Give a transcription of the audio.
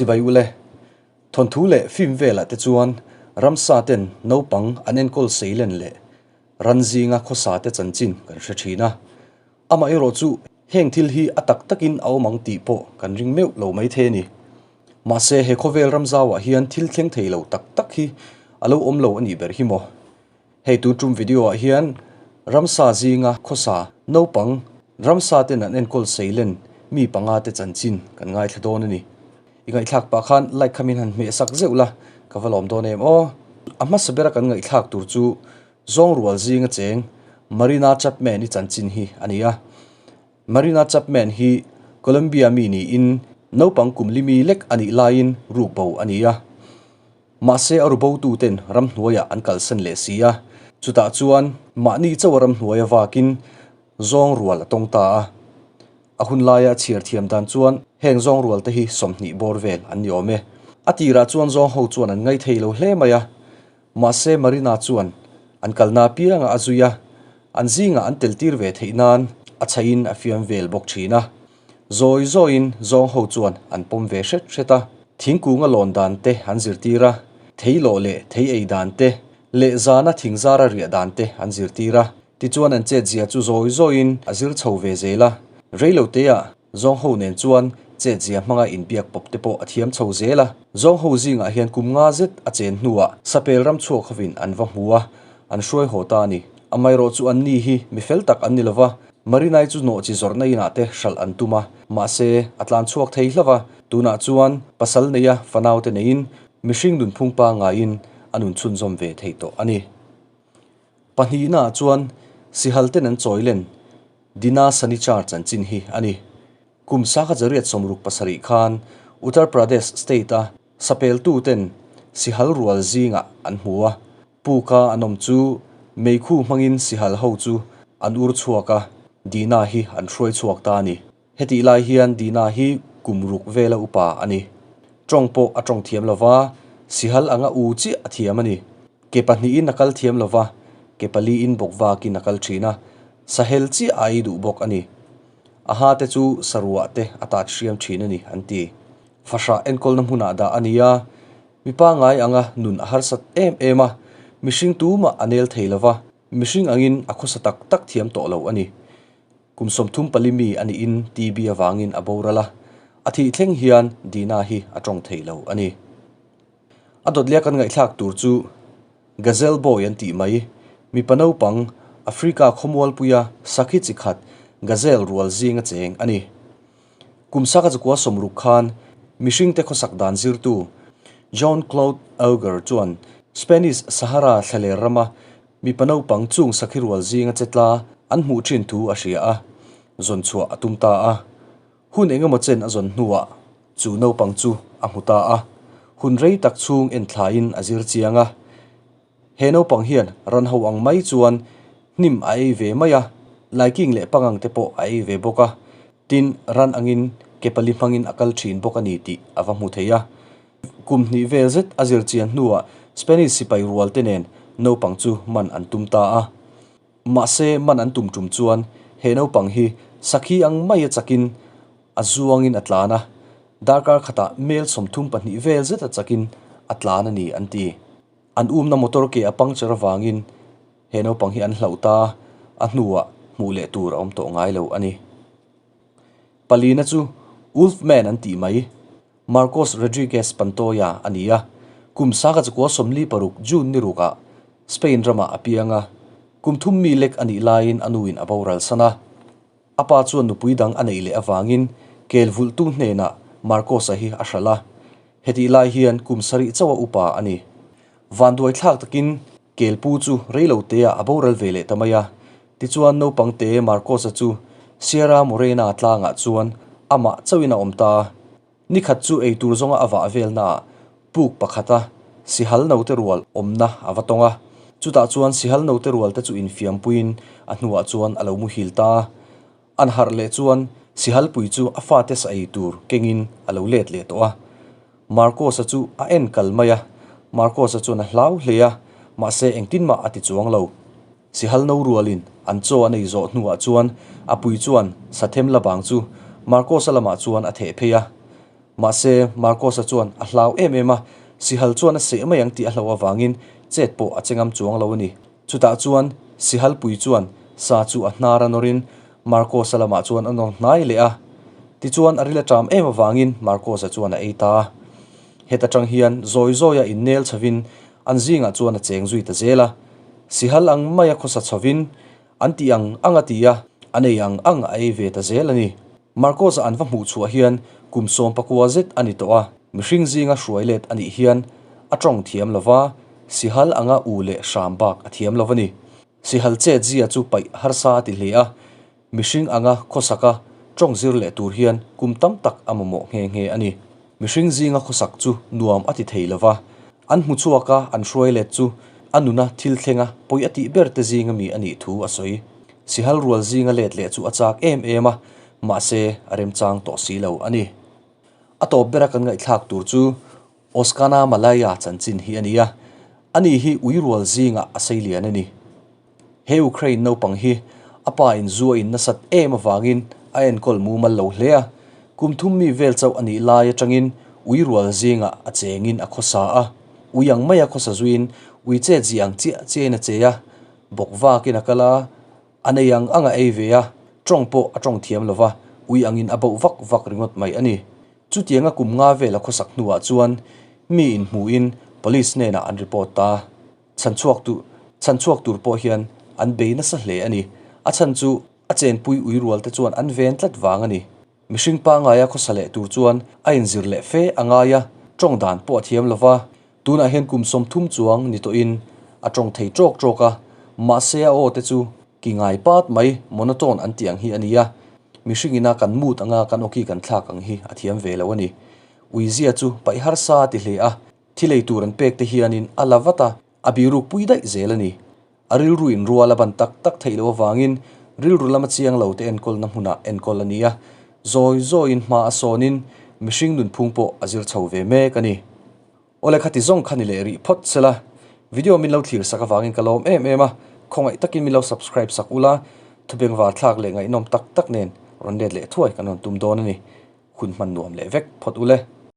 Chibai ule. Thawnthu leh film velah te chuan ramsa ten naupang an enkawl seilen leh ran zinga khawsa te chanchin kan hre thin a. Amaherawh chu heng thil hi a tak takin a awm ang tih pawh kan ring meuh lo mai thei a ni. Mahse he khawvel ramzauah hian thil thleng thei lo tak tak hi a lo awm lo a nih ber hi maw? Hei tun tum video ah hian ramsa zinga khawsa naupang ramsa ten an enkawl seilen mi panga te chanchin kan ngaithla dawn a ni. I ngaihthlak pah khan like kha min han hmeh sak zeuh la ka va lawm dawn em aw. A hmasa bera kan ngaihthlak tur chu Zawngrual zinga cheng Marina Chapman i chanchin hi a ni a. Marina Chapman hi Colombia mi niin naupang kum limi lek a nih laiin ruk bo a ni a. Mahse a rubotuten ramhnuaiah an kalsan leh si a, chutah chuan mahni chauha ramhnuaia vakin zawng rual a tawng ta a. A hun laia a chhiar thiam dan chuan heng zawng rualte hi 20 bawr vel an ni awm e. A tirah chuan zawng ho chuan an ngaithei lo hle mai a, mahse Marina chuan an kalna apiangah a zui a, an zingah an tel tir ve theih nan a chhain a fiam vel bawk thin a. Zawi zawiin zawng ho chuan an pawm ve hret hret a, thingkunga lawn dan te an zirtir a, thei lawh leh thei ei dan te leh zana thingzara riah dan te an zirtir a. Tichuan an chetzia chu zawi zawiin a zir chho ve zel a, reiloteah zawng ho nen chuan chetzia hmanga inbiak pawp te pawh a thiam chho zel a. Zawng ho zingah hian kum nga zet a chen hnuah sapel ram chhuak hovin an va hmu a, an hruai haw ta a ni. Amaherawh chu anni hi mi fel tak an ni lova, Marinai chu nawhchi zawrhna inah te hralh an tum a, mahse a tlan chhuak thei hlauh a, tunah chuan pasal neia fanaute neiin mihring nunphung pangaiin a nun chhunzawm ve thei tawh a ni. Pahnihnaah chuan Sihal ten an chawi len Dina Sanichar chanchin hi a ni. Kum sangha zariat 67 khan Uttar Pradesh state-a sapeltuten Sihal rual zingah an hmu a, Puka an awm chu meikhu hmangin sihal ho chu an ur chhuak a, Dina hi an hruai chhuak ta a ni. Hetih lai hian Dina hi kum ruk vela upa a ni. Tawng pawh a tawng thiam lo va, sihal anga u chiah a thiam a ni. Ke pahnihin a kal thiam lo va, ke paliin bawk vakin a kal thin a, sahel chiah a ei duh bawk a ni. A ha te chu saruah te a tat hriam thin a ni, an ti. Fahrah enkawlna hmunah dah a ni a. Mi pangngai anga nun a harsat em em a, mihring tumah a nel thei lova, mihring angin a khawsa tak tak thiam tawh lo a ni. Kum 34 mi a niin TB avangin a boral a, a thih thleng hian Dina hi a tawng thei lo a ni. A dawtlia kan ngaihthlak tur chu Gazelle Boy an tih mai, mipa naupang Africa khawmualpuia sakhi chi khat Gazelle rual zinga cheng a ni. Kum saka chukua 60 khan mihringte khawsak dan zirtu Jean Claude Auger chuan Spanish Sahara thlaler rama mipa naupang chung sakhi rual zinga chetla an hmuh thin thu a hria a, zawn chhuah a tum ta a. Hun engemaw chen a zawn hnuah chu naupang chu a hmu ta a, hun rei tak chhung enthlaiin a zir chiang a. He naupang hian ran ho ang mai chuan hnim a ei ve mai a, laiking leh pangang te pawh a ei ve bawk a, tin ran angin ke pali hmangin a kal thin bawk a ni tih a va hmu thei a. Kum hnih vel zet a zir chian hnuah Spanish sipai rual te nen naupang chu man an tum ta a. Mahse man an tum tum chuan he naupang hi sakhi ang mai a chakin a zuangin a tlan a, darkar khatah mel 32 vel zet a chakin a tlan a ni an ti. An umna motor ke a puncture avangin he naupang hi an hlauh ta a, hnuah hmuh leh tur a awm tawh ngai lo a ni. Palina chu Wolfman an tih mai, Marcos Rodriguez Pantoja a ni a, kum sangha chakua 46 June ni rukah Spain ramah a piang a, kum thum mi lek a nih laiin a nuin a boral san a. A pa chuan nupui dang a neih leh avangin kel vulhtu hnenah Marcos-a hi a hralh a. Hetih lai hian kum sarih chauha upa a ni. Vanduai thlak takin kel pu chu reiloteah a boral ve leh ta mai a. Tichuan naupangte Marcos-a chu Sierra Morena tlangah chuan amah chauhin a awm ta. Nikhat chu eitur zawnga a vah velnaah puk pakhata sihal note rual awmna a va tawng a. Chutah chuan sihal note rual te chu infiampuiin a hnuah chuan a lo muhil ta a. An harh leh chuan sihal pui chu a fate sa ei tur kengin a lo let leh tawh a. Marcos-a chu a en kal mai a, Marcos-a chuan a hlau hle a, mahse engtin mah a ti chuang lo. Sihal no rualin an chaw an ei zawh hnuah chuan a pui chuan Sathem la bang chu Marcos-a lamah chuan a theh phei a. Mahse, Marcos-a chuan a hlau em em a, sihal chuan a seh mai ang tih a hlauh avangin chet pawh a che ngam chuang lo a ni. Chutah chuan sihalpui chuan sa chu a hnar a nawrin Marcos-a lamah chuan a nawr hnai leh a. Tichuan a ril a ṭam em avangin Marcos-a chuan a ei ta a. Heta ṭang hian zawi zawia innel chhovin an zingah chuan a cheng zui ta zel a. Sihal ang maia khawsa chhovin an tih ang ang a ti a, an ei ang ang a ei ve ta zel a ni. Marcos-a an va hmuh chhuah hian kum 19 zet a ni tawh a, mihring zinga hruai let a nih hian a tawng thiam lo va, sihal anga u leh hram bak a thiam lo a ni. Sihal chet zia chu paih harsa a ti hle a, mihring anga khawsaka tawng zir leh tur hian kum tam tak a mamawh nghe nghe a ni. Mihring zinga khawsak chu nuam a ti thei lo va, an hmu chhuak a, an hruai let chu a nuna thil thlenga pawi a tih ber te zinga mi a nih thu a sawi. Sihal rual zinga let leh chu a chak em em a, mahse a remchang tawh si lo a ni. A tawp bera kan ngaihthlak tur chu Oskana Malaya chanchin hi a ni a, ani hi ui rual zingah a sei lian a ni. He Ukraine naupang hi a pa in zu a in nasat em avangin a enkawl mumal lo hle a, kum thum mi vel chauh a nih lai atangin ui rual zingah a chengin a khawsa a, ui ang maia khawsa zuiin ui chet zia ang chiah chiahin a che a, bawk vakin a kal a, a nei ang ang a ei ve a, tawng pawh a tawng thiam lo va, ui angin a bauh vak vak ringawt mai a ni. Chutianga kum nga vel a khawsak hnuah chuan mi inhmuhin police hnenah an report ta. Chhanchhuak tu chhanchhuak tur pawh hian an bei nasa hle a ni. A chhan chu a chenpui ui rual te chuan an ven tlat vang a ni. Mihring pangaia khawsa leh tur chuan a inzir leh fe a ngai a, tawng dan pawh a thiam lo va. Tunah hian kum 30 chuang ni tawhin a tawng thei tawk tawk a, mahse a aw te chu ki ngai pat mai, monotone an tih ang hi a ni a. Mihring ina kan mut anga kan awki kan thlak ang hi a thiam ve lo a ni. Uizia chu paih harsa a ti hle a. Thil ei tur an pek te hianin a la vat a, a biruk pui daih zel a ni. A rilru in rual a ban tak tak theih loh avangin rilru lama chiang lo te enkawlna hmunah enkawl a ni a, zawi zawiin hma a sawnin mihring nunphung pawh a zir chho ve mek a ni. Awle khati zawng kha ni leh rih phawt sela, video min lo thlir sak avangin ka lawm em em a, khawngaih takin min lo subscribe sak ula, thubengvar thlak leh ngaihnawm tak tak nen rawn let leh thuai kan rawn tum dawn a ni. Hun hman nuam leh vek phawt ule.